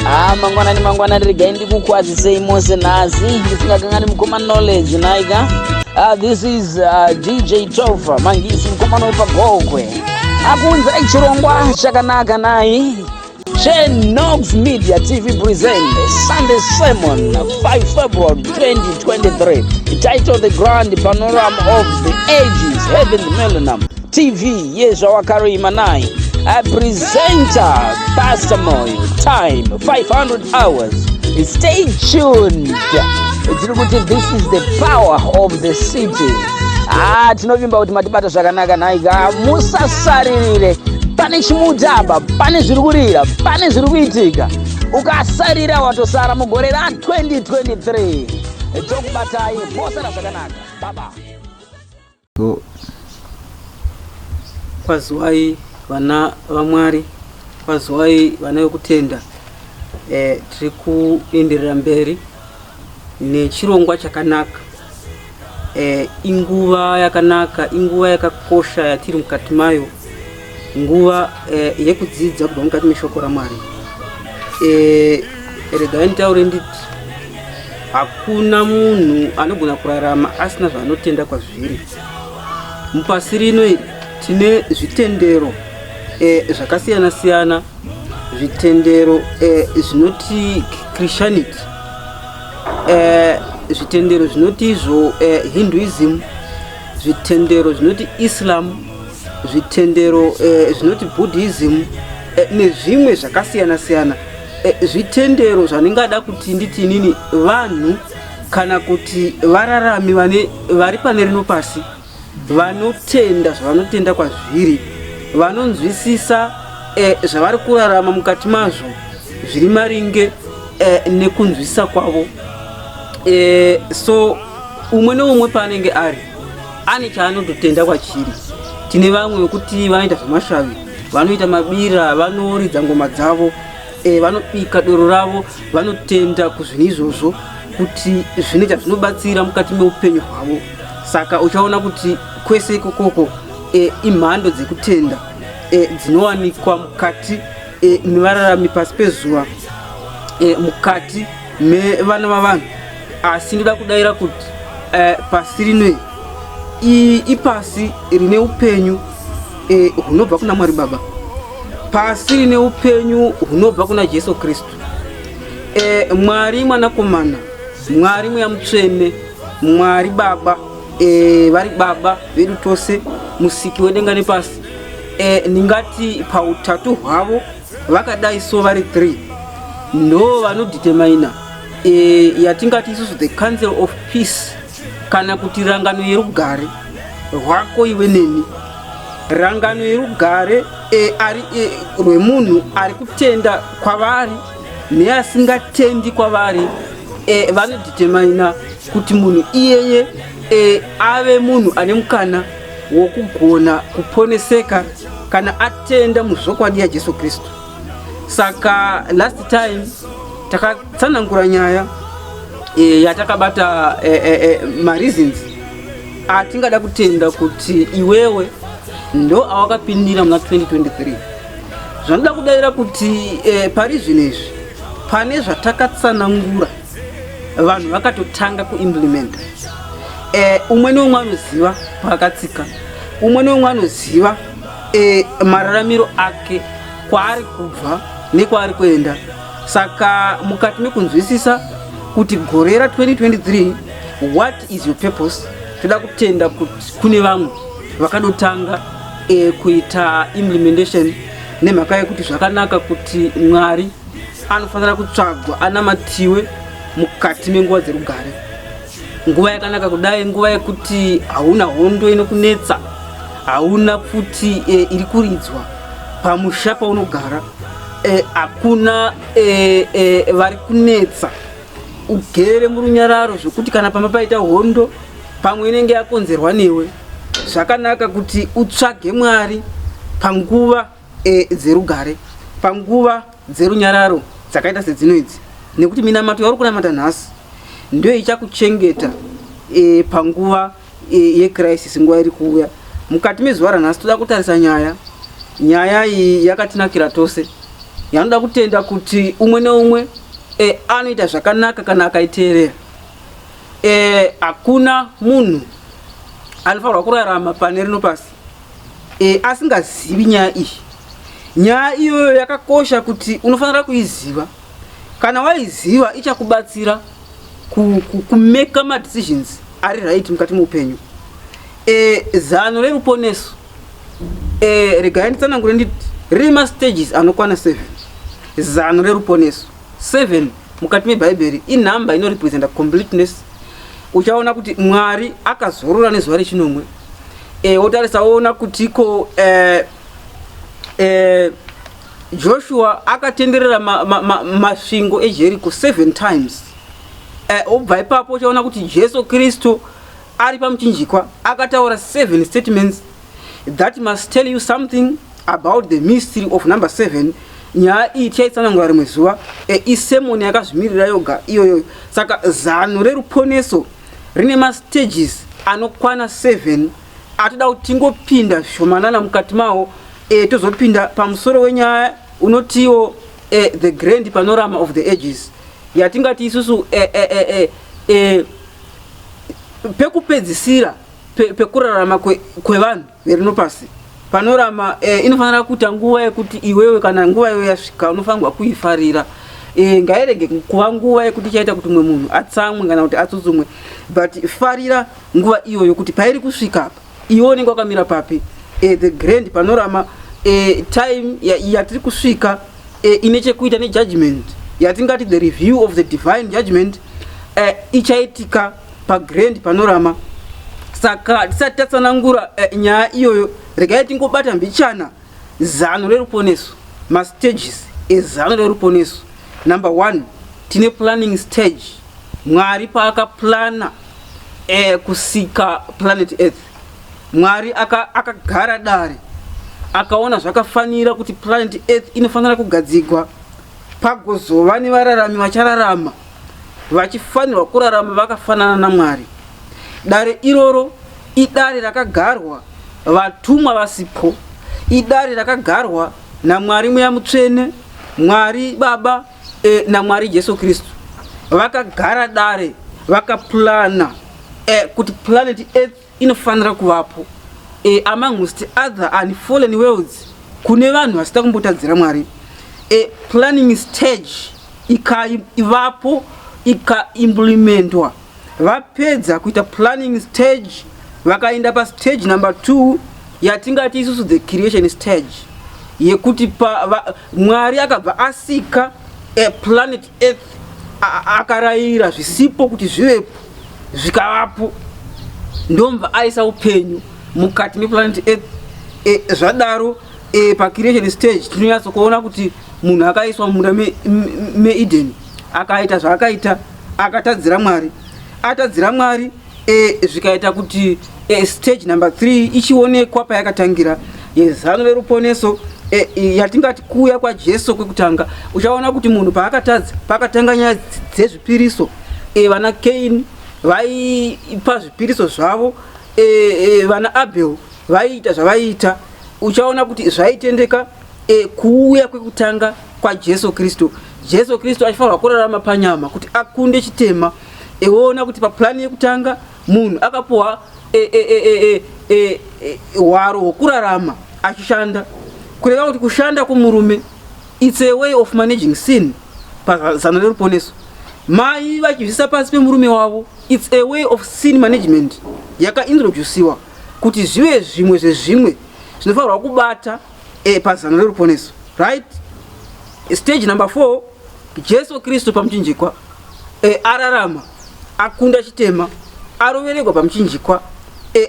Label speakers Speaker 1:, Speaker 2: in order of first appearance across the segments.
Speaker 1: Ah, mangwanani mangwanani, regai ndikukwazisei mose nhasi ndisingakangani mukoma Knowledge naika. This is DJ Tova Mangisi, mukomana wepagokwe, akuunzirai chirongwa chakanaka nai Chenox Media TV present Sunday Sermon, 5 February 2023, titled "The Grand Panorama of the Ages, Heaven's Millennium TV" yezvawakarima nai a presenter Pastor Moyo, time 500 hours. Stay tuned. Tiri kuti this is the power of the city. Ah, tinovimba kuti matibata zvakanaka nhaika. Musasaririre, pane chimuti apa, pane zviri kurira, pane zviri kuitika. Ukasarira watosara. Mugore ra2023 tokubatai mosara zvakanaka. Baba.
Speaker 2: So,
Speaker 3: Kwaziwai vana vaMwari, kwaziwai vana vekutenda. Tiri kuenderera mberi nechirongwa chakanaka. Inguva yakanaka, inguva yakakosha yatiri mukati mayo, nguva yekudzidza kubva mukati meshoko raMwari. Regai nditaure nditi hakuna munhu anogona kurarama asina zvaanotenda kwazviri. Mupasi rino iri tine zvitendero zvakasiyana siyana, zvitendero zvinoti Christianity, zvitendero zvinoti izvo Hinduism, zvitendero zvinoti Islam, zvitendero zvinoti Buddhism, nezvimwe zvakasiyana siyana. Zvitendero zvandingada kuti nditi inini vanhu kana kuti vararami vane vari pane rino pasi vanotenda zvavanotenda kwazviri, vanonzwisisa zvavari kurarama mukati mazvo zviri maringe nekunzwisisa kwavo. So umwe neumwe paanenge ari ane chaanototenda kwachiri. Tine vamwe vekuti vanoita zvemashavi, vanoita mabira, vanoridza ngoma dzavo, vanobika doro ravo, vanotenda kuzvinhu izvozvo kuti zvinoita zvinobatsira mukati meupenyu hwavo. Saka uchaona kuti kwese ikokoko imhando dzekutenda dzinowanikwa mukati mevararami pasi pezuva, mukati mevana vavanhu. Asi ndoda kudayira kuti pasi rino ipasi rine upenyu hunobva kuna Mwari Baba, pasi rine upenyu hunobva kuna Jesu Kristu, Mwari Mwanakomana, Mwari Mweya Mutsvene, Mwari Baba, vari Baba vedu tose, musiki wedenga nepasi. Ndingati pautatu hwavo vakadai so vari 3 ndo vanodetermina yatingati isusu the council of peace, kana kuti rangano yerugare rwako iwe neni, rangano yerugare ari rwemunhu ari kutenda kwavari neasingatendi kwavari. Vanodetermina kuti munhu iyeye ave munhu ane mukana wokugona kuponeseka kana atenda muzvokwadi yaJesu Kristu. Saka last time takatsanangura nyaya yatakabata mareasons atingada kutenda kuti iwewe ndo awakapindira muna 2023. Zvanoda kudayira kuti pari zvino izvi pane zvatakatsanangura, vanhu vakatotanga kuimplementa. Umwe neumwe anoziva paakatsika, umwe neumwe anoziva mararamiro ake, kwaari kubva nekwaari kuenda. Saka mukati mekunzwisisa kuti gore ra2023, what is your purpose, toda kutenda kuti kune vamwe vakadotanga kuita implementation, nemhaka yekuti zvakanaka kuti Mwari anofanira kutsvagwa anamatiwe mukati menguva dzerugare. Nguva yakanaka kudai, nguva yekuti hauna hondo inokunetsa, hauna pfuti iri kuridzwa pamusha paunogara, hakuna vari kunetsa, ugere murunyararo, zvekuti kana pamba paita hondo, pamwe inenge yakonzerwa newe. Zvakanaka kuti utsvage Mwari panguva dzerugare, panguva dzerunyararo dzakaita sedzino idzi, nekuti minamato yauri kunamata nhasi ndiyo ichakuchengeta panguva yecrisis, nguva iri kuuya. Mukati mezuva ranhasi toda kutarisa nyaya. Nyaya iyi yakatinakira tose. Yanoda kutenda kuti umwe neumwe anoita zvakanaka kana akaiteerera. Hakuna munhu anofanirwa kurarama pane rino pasi asingazivi nyaya iyi. Nyaya iyoyo yakakosha kuti unofanira kuiziva. Kana waiziva, ichakubatsira kumeka madecisions ari right mukati meupenyu. Zano reruponeso, regai nditsanangure nditi rine mastages anokwana 7. Zano reruponeso 7 mukati mebhaibheri inhamba inorepresenta completeness. Uchaona kuti Mwari akazorora nezuva rechinomwe. Wotarisa woona kuti ko Joshua akatenderera masvingo eJericho 7 times. Obva ipapo uchaona kuti Jesu Kristu ari pamuchinjikwa akataura 7 statements that must tell you something about the mystery of number 7. Nyaya iyi tichaitsanangura rimwe zuva. Isermon yakazvimirira yoga iyoyo. Saka zano reruponeso rine mastages anokwana 7 atoda kuti tingopinda zvishomanana mukati mawo. Tozopinda pamusoro wenyaya unotiwo the grand panorama of the ages, yatingati isusu pekupedzisira pekurarama kwevanhu verino pasi. Panorama inofanira kuita nguva yekuti iwewe, kana nguva iyoyo yasvika, unofanirwa kuifarira. Ngairege kuva nguva yekuti ichaita kuti mumwe munhu atsamwe kana kuti atsutsumwe, but farira nguva iyoyo kuti pairi kusvika apa iwe unenge wakamira papi. The grand panorama, time yatiri kusvika ine chekuita nejudgment yatingati the review of the divine judgment, ichaitika pagrand panorama. Saka tisati tatsanangura nyaya iyoyo, regai tingobata mbichana zano reruponeso, mastages ezano reruponeso. Number one, tine planning stage. Mwari paakaplana kusika planet Earth, Mwari akagara dare, akaona zvakafanira kuti planet Earth inofanira kugadzigwa, pagozova nevararami vachararama vachifanirwa kurarama vakafanana naMwari. Dare iroro idare rakagarwa vatumwa vasipo, idare rakagarwa naMwari Mweya Mutsvene, Mwari Baba naMwari Jesu Kristu. Vakagara dare, vakaplana kuti planet Earth inofanira kuvapo amongst other unfallen worlds kune vanhu vasina kumbotadzira Mwari. Planning stage ikaivapo, ikaimplementwa. Vapedza kuita planning stage, vakaenda pastage number 2, yatingati isusu the creation stage, yekuti Mwari akabva asika planet Earth, akarayira zvisipo kuti zvivepo, zvikavapo, ndomva aisa upenyu mukati meplanet Earth. Zvadaro, pacreation stage tinonyatsokuona kuti munhu akaiswa mumunda meEden, akaita zvaakaita, akatadzira Mwari. Atadzira Mwari, zvikaita kuti stage number 3 ichionekwa payakatangira, yezano reruponeso, yatingati kuuya kwaJesu kwekutanga. Uchaona kuti munhu paakatadza, pakatanga nyaya dzezvipiriso. Vana Kain vaipa zvipiriso zvavo, vana Abel vaiita zvavaiita. Uchaona kuti zvaitendeka kuuya kwekutanga kwaJesu Kristu, Jesu Kristu achifanirwa kurarama panyama kuti akunde chitema. Woona kuti paplani yekutanga munhu akapuhwa hwaro hwokurarama achishanda, kureva kuti kushanda kwomurume, it's a way of managing sin pazano reruponeso. Mai vachizvisa pasi pemurume wavo, it's a way of sin management yakaintroduciwa kuti zvive zvimwe zvezvimwe zvinofanirwa kubata pazano reruponeso. Right, stage number 4, Jesu Kristu pamuchinjikwa, ararama, akunda chitema, aroveregwa pamuchinjikwa,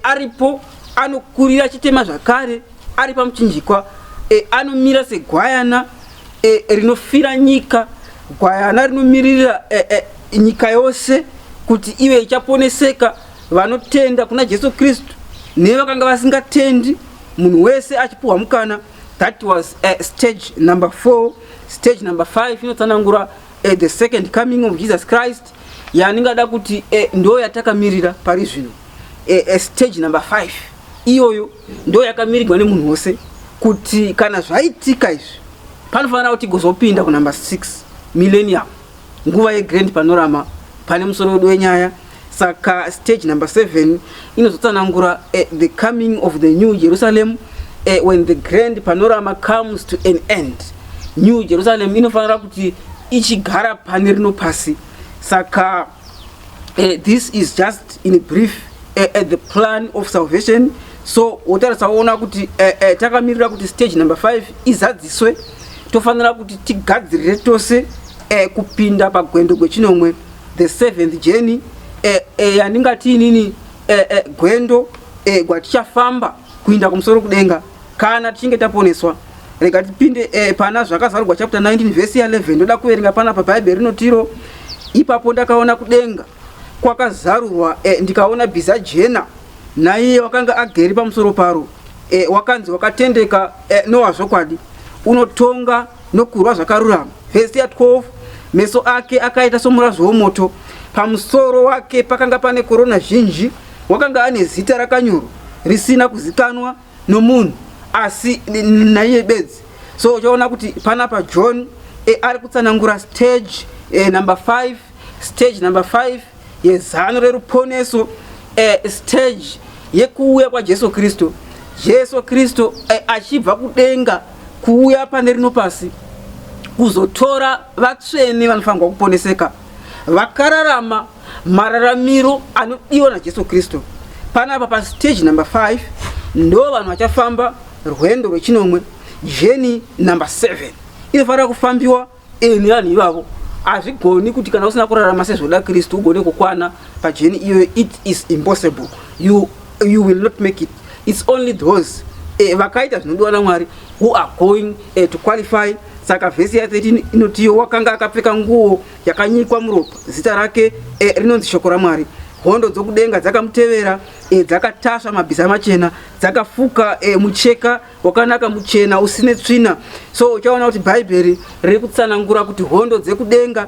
Speaker 3: aripo anokurira chitema zvakare ari pamuchinjikwa. Anomira segwayana rinofira nyika, gwayana rinomiririra nyika yose kuti ive ichaponeseka, vanotenda kuna Jesu Kristu nevakanga vasingatendi, munhu wese achipuhwa mukana. That was stage number 4. Stage number 5 inotsanangura the second coming of Jesus Christ, yandingada kuti ndo yatakamirira pari zvino. Stage number 5 iyoyo ndo yakamirirwa nemunhu wose, kuti kana zvaitika izvi. Panofanira kuti tigozopinda kunumber 6, millennium, nguva yegrand panorama pane musoro wedu wenyaya. Saka stage number 7 inozotsanangura the coming of the New Jerusalem. When the grand panorama comes to an end, New Jerusalem inofanira kuti ichigara pane rino pasi. Saka this is just in brief the plan of salvation. So wotarisa woona kuti takamirira kuti stage number 5 izadziswe. Tofanira kuti tigadzirire tose kupinda pagwendo gwechinomwe, the seventh journey, yandingati inini gwendo gwatichafamba kuinda kumusoro kudenga kana tichinge taponeswa. Rega tipinde pana Zvakazarurwa chapter 19 vhesi ya11. Ndoda kuverenga panapa. Bhaibheri rinotiro, "Ipapo ndakaona kudenga kwakazarurwa, ndikaona bhiza jena, naiye wakanga agere pamusoro paro wakanzi Wakatendeka noWazvokwadi, unotonga nokurwa zvakarurama." Vhesi ya12, "Meso ake akaita somurazvo womoto, pamusoro wake pakanga pane korona zhinji, wakanga ane zita rakanyorwa risina kuzikanwa nomunhu asi naiye bedzi." So uchaona kuti panapa John ari kutsanangura stage number 5, stage number 5 yezano reruponeso, stage yekuuya kwaJesu Kristu. Jesu Kristu achibva kudenga kuuya pane rino pasi kuzotora vatsvene vanofanirwa kuponeseka, vakararama mararamiro anodiwa naJesu Kristu. Panapa pastage number 5 ndo vanhu vachafamba rwendo rwechinomwe. Journey number 7 inofanira kufambiwa nevanhu ivavo. Hazvigoni kuti kana usina kurarama sezvoda Kristu ugone kukwana pajourney iyoyo. It is impossible. You will not make it. It's only those vakaita zvinodiwa naMwari who are going to qualify. Saka vhesi ya13 inotiyo, "Wakanga akapfeka nguo yakanyikwa muropa, zita rake rinonzi Shoko raMwari. Hondo dzokudenga dzakamutevera, dzakatasva mabhiza machena, dzakafuka mucheka wakanaka muchena usine tsvina." So uchaona kuti Bhaibheri riri kutsanangura kuti hondo dzekudenga,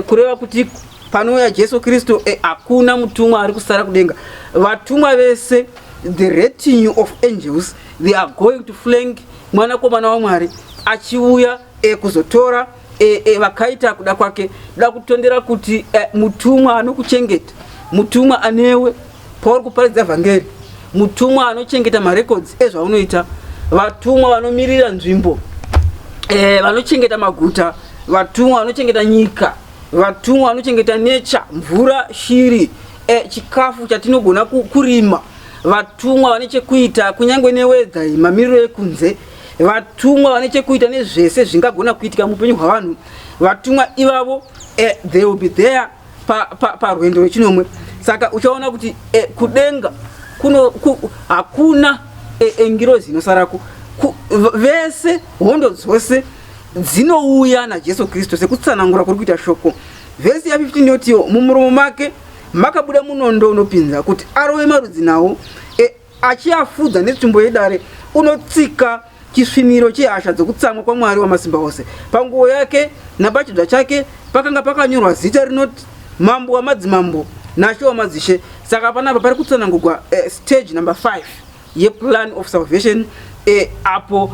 Speaker 3: kureva kuti panouya Jesu Kristu, hakuna mutumwa ari kusara kudenga. Vatumwa vese, the retinue of angels, they are going to flank Mwanakomana waMwari achiuya kuzotora vakaita kuda kwake. Ndoda kutondera kuti mutumwa anokuchengeta, mutumwa anewe pauri kuparidza vhangeri, mutumwa anochengeta marecords ezvaunoita, vatumwa vanomirira nzvimbo, vanochengeta maguta, vatumwa vanochengeta nyika, vatumwa vanochengeta nature, mvura, shiri, chikafu chatinogona kurima, vatumwa vane chekuita kunyange neweather, mamiriro ekunze, vatumwa vane chekuita nezvese zvingagona kuitika muupenyu hwavanhu, vatumwa ivavo they will be there parwendo rwechinomwe. Saka uchaona kuti kudenga kuno hakuna ngirozi inosarako. Vese, hondo dzose dzinouya naJesu Kristu sekutsanangura kuri kuita shoko. Vhesi ya15 yotiwo, "Mumuromo make makabuda munondo unopinza, kuti arove marudzi nawo, achiafudza netsvimbo yedare. Unotsika chisviniro chehasha dzokutsamwa kwaMwari wamasimba ose. Panguo yake napachidzva chake pakanga pakanyorwa zita rinoti, Mambo wamadzimambo naShe wamadzishe." Saka panapa pari kutsanangurwa stage number 5 yeplan of salvation, apo